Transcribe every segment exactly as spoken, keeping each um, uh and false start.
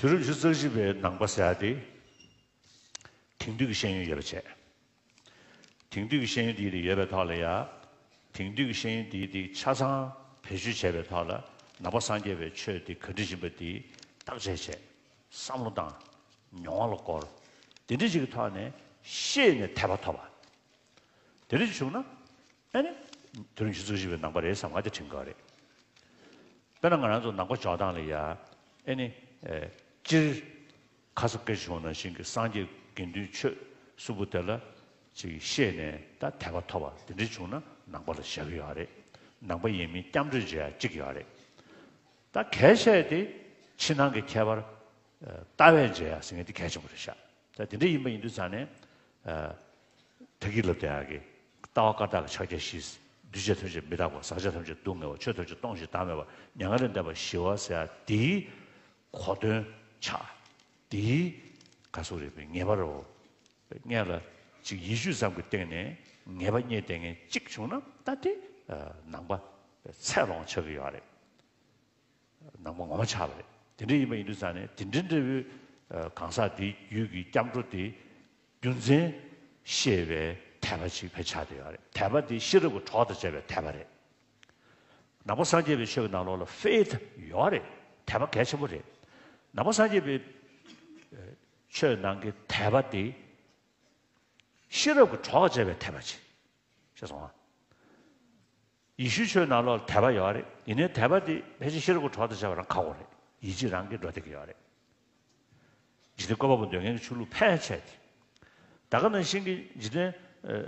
དུས་རབས་ཉི་ཤུ་རྩ་གཅིག་པའི་ནང་པ་ཟེར་ཡ་དེ། དེང་དུས་ཀྱི་ཤེས་ཡོན་ཡོད་པ་བྱས། དེང་དུས་ཀྱི་ཤེས་ཡོན་དེ་དེ་ཡོད་པའི་ཐོག་ལ་ཡ། དེང་དུས་ཀྱི་ཤེས་ཡོན་དེ་དེ་ཆ་ཚང་བེད་སྤྱོད་བྱས་པའི་ཐོག་ལ་ནང་པ་སངས་རྒྱས་པའི་ཆོས་དེ་ག་འདྲ་ཡིན་པ་དེ་བརྟག་དཔྱད་བྱས། བསམ་བློ་བཏང་། མྱོང་བ་ལ་བསྐོར། དེ་འདྲ་ཞིག་གི་ཐོག་ནས་ཤེས་ནས་དད་པ་ཐོབ་པ། དེ་འདྲ་ཞིག་བྱུང་ན། ཨ་ནི། དེ་རིང་ཆུ་ཚོད་བཞི་པའི་ནང་པ་རེད་བསམ་ང་དེ་དྲན་གི་རེད། དཔེར་ན་ང་རང་ཚོ་ནང་པ་འཇོག་སྟངས་ལ་ཡ། ཨེ་ནི། ཨེ། སྤྱིར། ཁ་སང་སྐད་ཆ་བྱུང་ནང་བཞིན་གྱི་སངས་རྒྱས་དགེ་འདུན་ཆོས་གསུམ་པོ་དེ་ལ་ཅིག་ཤེས་ནས་ད་དད་པ་ཐོབ་པ་དེ་འདྲ་བྱུང་ན་ནང་པ་ལ་བཞག་གི་ཡོད་རེད། ནང་པ་ཡིན་མིན་སྐྱབས་འགྲོས་འཇལ་ཡ་གཅིག་ཡོད་རེད། ད་གལ་ཆེ་དེ་ཕྱི་ནང་གི་ཁྱད་པར། ལྟ་བས་འཇལ་ཡ་ཟེར་མཁན་དེ་གལ་ཆེན་པོ་རེད་ཤག་ད་དེ་འདྲ་ཡིན་པ་ཡིན་དུས་ཙང་ནས། ད་གིན་ལབ་བསྡད་ཡག་གི། ལྟ་བ་བཀའ་རྟགས་ཀྱི་ཕྱག་རྒྱ་བཞི། འདུས་བྱས་ཐམས་ཅད་མི་རྟག་པ། ཟག་བཅས་ཐམས་ཅད་སྡུག་བསྔལ་བ། ཆོས་ཐམས་ཅད་སྟོང་ཞིང་བདག་མེད་པ། མྱ་ངན་ལས་འདས་པ་ཞི་བ་ཟེར་ཡ་དེའི་གོ་དོན་ཆགས། དེའི་ག་སོགས་རེད་པས་ངེས་པ་རེད། སྔོན་ལ་ཅིག་ཡིད་དཔྱོད་ཙམ་གྱི་སྟེང་ནས་ངེས་པ་རྙེད་བསྡད་མཁན་གཅིག་བྱུང་ན་ད་དེ་ནང་པ་ཚད་ལོངས་ཆགས་ཀྱི་ཡོད་རེད། ནང་པ་ངོ་མ་ཆགས་པ་རེད། དེ་འདྲ་ཡིན་པ་ཡིན་དུས་ཙང་ནས་དེ་འདྲ་འདྲ་བོའི་གང་ཟག་དེའི་རྒྱུད་ཀྱི་སྐྱབས་འགྲོ་དེ་རྒྱུ་མཚན་ཤེས་པའི་དད་པ་ཅིག་ཕལ་ཆགས་བསྡད་ཡོད་རེད། དད་པ་དེ་ཤེས་རབ་ཀྱི་གྲོགས་དང་བཅས་པའི་དད་པ་རེད། ནང་པ་སངས་རྒྱས་པའི་ཆོས་ཀྱི་ནང་ལོགས་ལ་faith ཡོད་རེད། དད་པ་གལ་ཆེན་པོ་རེད། ནང་པ་སངས་རྒྱས་པའི་ཆོས་ནང་གི་དད་པ་དེ་ཤེས་རབ་ཀྱི་གྲོགས་དང་བཅས་པའི་དད་པ་ཅིག་ཤེས་སོང་ཨ། ཡེ་ཤུའི་ཆོས་ནང་ལོགས་ལ་དད་པ་ཡོད་རེད། ཡིན་ནའི་དད་པ་དེ་ཕལ་ཆེར་ཤེས་རབ་ཀྱི་གྲོགས་དང་བཅས་པ་རང་ཁག་པོ་རེད། ཡིད་ཆེས་རང་གིས་འགྲོ་བསྡད་ཀྱི་ཡོད་རེད། འཇིག་རྟེན་བཀོད་པ་པོ་འདོད་མཁན་གྱི་ཆོས་ལུགས་ཕལ་ཆེར་དེ། ད་ག་ནང་བཞིན་གྱི་འཇིག་རྟེན་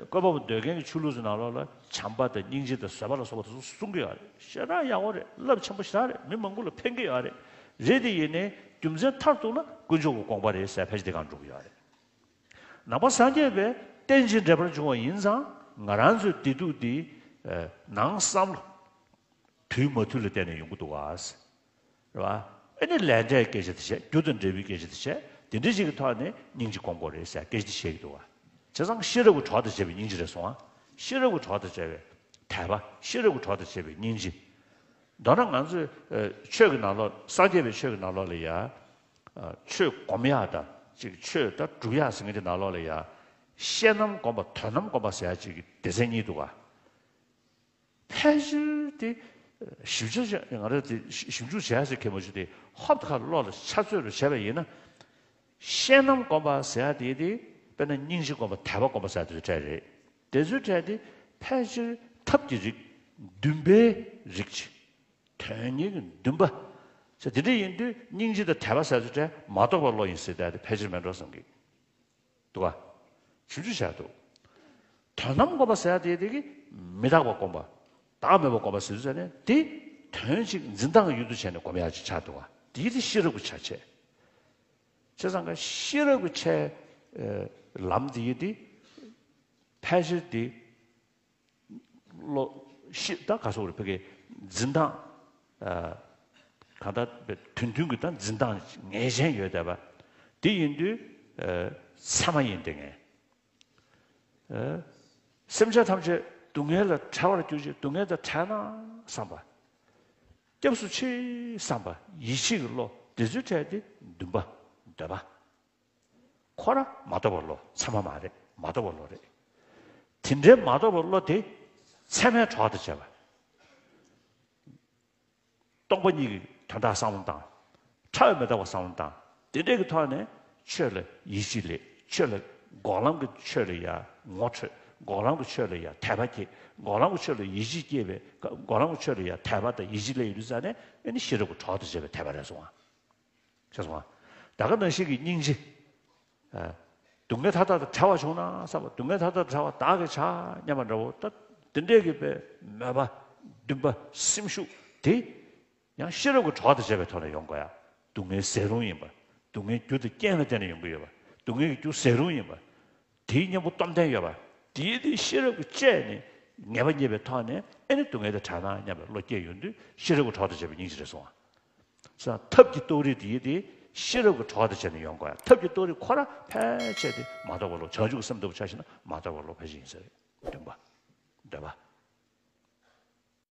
བཀོད་པ་པོ་འདོད་མཁན་གྱི་ཆོས་ལུགས་ཀྱི་ནང་ལོགས་ལ་བྱམས་པ་དང་སྙིང་རྗེ་དང་བཟོད་པ་ལ་སོགས་པ་དེ་ཚོ་གསུང་གི་ཡོད་རེད། ཞེ་དྲག་ཡག་པོ་རེད། རླབས་ཆེན་པོ་ཞེ་དྲག་རེད། མི་མང་པོ་ལ་ཕན་གྱི་ཡོད་རེད། རེད་དེ་ཡིན་ནའི་རྒྱུ་མཚན་མཐར་གཏུགས་ན་དཀོན་མཆོག་གི་དགོངས་པ་རེད་ཟེར་ཕལ་ཆེར་དེ་གང་འགྲོ་གི་ཡོད་རེད། ནང་པ་སངས་རྒྱས་པའི་རྟེན་ཅིང་འབྲེལ་པར་འབྱུང་བ་ཡིན་ཙང་ང་རང་ཚོའི་བདེ་སྡུག་འདི་ནང་བསམ་བློ་དུས་མ་དུས་ལ་བརྟེན་ནས་ཡོང་གི་འདུག་ག་རེད་བ། ཨ་ནི་ལས་འབྲས་སྐད་ཆ་དེ་བཤད། རྒྱུ་དང་འབྲས་བུའི་སྐད་ཆ་དེ་བཤད། དེ་འདྲ་ཞིག་གི་ཐོག་ནས་སྙིང་རྗེ་སྒོམ་དགོས་རེད་ཟེར་སྐད་ཆ་དེ་བཤད་ཀྱི་འདུག་ག་བྱས་ཙང་ཤེས་རབ་ཀྱི་གྲོགས་དང་བཅས་པའི་སྙིང་རྗེ་རེད་སོང་ཨ། ཤེས་རབ་ཀྱི་གྲོགས་དང་བཅས་པའི་དད་པ། ཤེས་རབ་ཀྱི་གྲོགས་དང་བཅས་པའི་སྙིང་རྗེ། མདོར་ན་ང་ཚོས་ཆོས་ཀྱི་ནང་ལོགས་སངས་རྒྱས་པའི་ཆོས་ཀྱི་ནང་ལོགས་ལ་ཡ། ཆོས་སྒོམ་ཡག་དང་ཅིག་ཆོས་ད་སྒྲུབ་ཡག་ཟེར་མཁན་དེ་ནང་ལོགས་ལ་ཡ། བཤད་ནམ་སྒོམ་པ་དོན་ནམ་སྒོམ་པ་ཟེར་ཡག་ཅིག་གི་སྡེ་ཚན་གཉིས་འདུག་ག་ཕལ་ཆེར་དེ་ཞིབ་ཆ་ང་རང་དེ་ཞིབ་འཇུག་བྱས་ཟེར་མཁན་མ་བྱུང་དེ་ཧོབ་ཁ་བློ་ལ་ཆ་མཚོན་རུ་བྱས་པ་ཡིན་ན། བཤད་ནམ་སྒོམ་པ་ཟེར་ཡག་དེ་དེ་དཔེར་ན་སྙིང་རྗེ་སྒོམ་པ་དད་པ་སྒོམ་པ་ཟེར་དེ་གྲས་རེད། དེ་ཚོའི་གྲས་དེ་ཕལ་ཆེར་ཐབས་ཀྱི་རིགས་འདུན་པའི་རིགས་ཅིག་དོན་གཉེར་གྱི་འདུན་པ། ཟེར་དེ་འདྲ་ཡིན་དུས་སྙིང་རྗེ་དང་དད་པ་ཟེར་ཚོའི་གྲས་མ་རྟོགས་པ་བློ་ཡིན་ཟེར་དེ་ཕལ་ཆེར་མེད་འགྲོ་བསམ་གི། འདུག་ག་ཞིབ་འཇུག་བྱས་འདུག་དོན་ནམ་སྒོམ་པ་ཟེར་ཡག་དེ་དེ་གི་མི་རྟག་པ་སྒོམ་པ། བདག་མེད་པ་སྒོམ་པ་ཟེར་དུས་ཙ་ནས་དེ་དོན་གཅིག་འཛིན་སྟངས་ཀྱི་ཡུལ་དུ་བྱས་ནས་སྒོམ་ཡག་ཅིག་ཆགས་འདུག་ག་དེ་དེ་ཤེས་རབ་ཀྱི་ཆ་བྱས། བྱས་ཙང་ག་ཤེས་རབ་ཀྱི་ཆའི་ལམ་དེ་དེ་ཕལ་ཆེར་དེ་བློ་ཤེས་ད་ག་སོགས་རེད་ཕ་གི་འཛིན་སྟངས། གང་ལྟར་དོན་མཐུན་གྱི་ད་འཛིན་སྟངས་ངེས་ཅན་ཡོད་བསྡད་པ། དེ་ཡིན་དུས་ཚད་མ་ཡིན་བསྡད་མཁན། སེམས་ཅན་ཐམས་ཅད་སྡུག་བསྔལ་ལས་བྲལ་བར་གྱུར་ཅིག་སྡུག་བསྔལ་དང་བྲལ་ན་བསམ་པ། སྐྱབས་སུ་མཆི་བསམ་པ་ཡིད་ཆེས་ཀྱི་བློ་དེ་ཚོའི་གྲས་དེ་འདུན་པ་འདོད་པ། ཁོ་རང་མ་རྟོགས་པ་བློ་ཚད་མ་མ་རེད། མ་རྟོགས་པ་བློ་རེད། དེ་འདྲའི་མ་རྟོགས་པ་བློ་དེ་ཚད་མའི་གྲོགས་དང་བཅས་པ། སྟོང་པ་ཉིད་ཀྱི་དོན་དག་བསམ་བློ་བཏང་། ཕྲ་བའི་མི་རྟག་པ་བསམ་བློ་བཏང་། དེ་འདྲའི་གི་ཐོག་ནས་ཆོས་ལ་ཡིད་ཆེས་སླེབས། ཆོས་ལ་འགོག་ལམ་གྱི་ཆོས་ལ་ཡ་ངོ་འཕྲོད། འགོག་ལམ་གྱི་ཆོས་ལ་ཡ་དད་པ་སྐྱེས། འགོག་ལམ་གྱི་ཆོས་ལ་ཡིད་ཆེས་སྐྱེས་པའི་འགོག་ལམ་གྱི་ཆོས་ལ་ཡ་དད་པ་དང་ཡིད་ཆེས་སླེབས་ཡོང་དུས་ཙ་ནས་ཨ་ནི་ཤེས་རབ་ཀྱི་གྲོགས་དང་བཅས་པའི་དད་པ་རེད་སོང་ཨ། ཤེས་སོང་ཨ། ད་ག་ནང་བཞིན་གྱི་སྙིང་རྗེ། སྡུག་བསྔལ་མཐའ་དག་དང་བྲལ་བ་བྱུང་ན་བསམ་པ། སྡུག་བསྔལ་མཐའ་དག་བྲལ་བ་བདག་གིས་བྱ་སྙམ་པ་འདྲ་བོ་ད་དེ་འདྲས་ཀྱི་པའི་མོས་པ་འདུན་པ་སེམས་ཤུགས་དེ་ཡང་ཤེས་རབ་ཀྱི་གྲོགས་དང་བཅས་པའི་ཐོག་ནས་ཡོང་དགོས་ཡ། སྡུག་བསྔལ་ཟད་རུང་ཡིན་པ། སྡུག་བསྔལ་རྒྱུ་དང་རྐྱེན་ལ་བརྟེན་ནས་ཡོང་གི་ཡོད་པ། སྡུག་བསྔལ་གྱི་རྒྱུ་ཟད་རུང་ཡིན་པ། དེའི་གཉེན་པོ་སྟོབས་ལྡན་ཡོད་པ། དེའི་དེ་ཤེས་རབ་ཀྱིས་དཔྱད་ནས་ངེས་པ་རྙེད་པའི་ཐོག་ནས་ཨ་ནི་སྡུག་བསྔལ་དེ་བྲལ་ན་སྙམ་པའི་བློ་སྐྱེས་ཡོང་དུས་ཤེས་རབ་ཀྱི་གྲོགས་དང་བཅས་པའི་སྙིང་རྗེ་རེད་སོང་ཨ། ས་ཐབས་ཀྱི་རྟོགས་རིགས་དེ་དེ་ཤེས་རབ་ཀྱི་གྲོགས་དང་བཅས་ནས་ཡོང་དགོས་ཡ། ཐབས་ཀྱི་རྟོགས་རིགས་ཁོ་ར་ཕལ་ཆེར་དེ་མ་རྟོགས་པ་བློ་བྱང་ཆུབ་ཀྱི་སེམས་ལྟ་བུ་ཆ་བཞག་ན་མ་རྟོགས་པ་བློ་ཕལ་ཆེར་ཡིན་ས་རེད། འདུན་པ། འདོད་པ།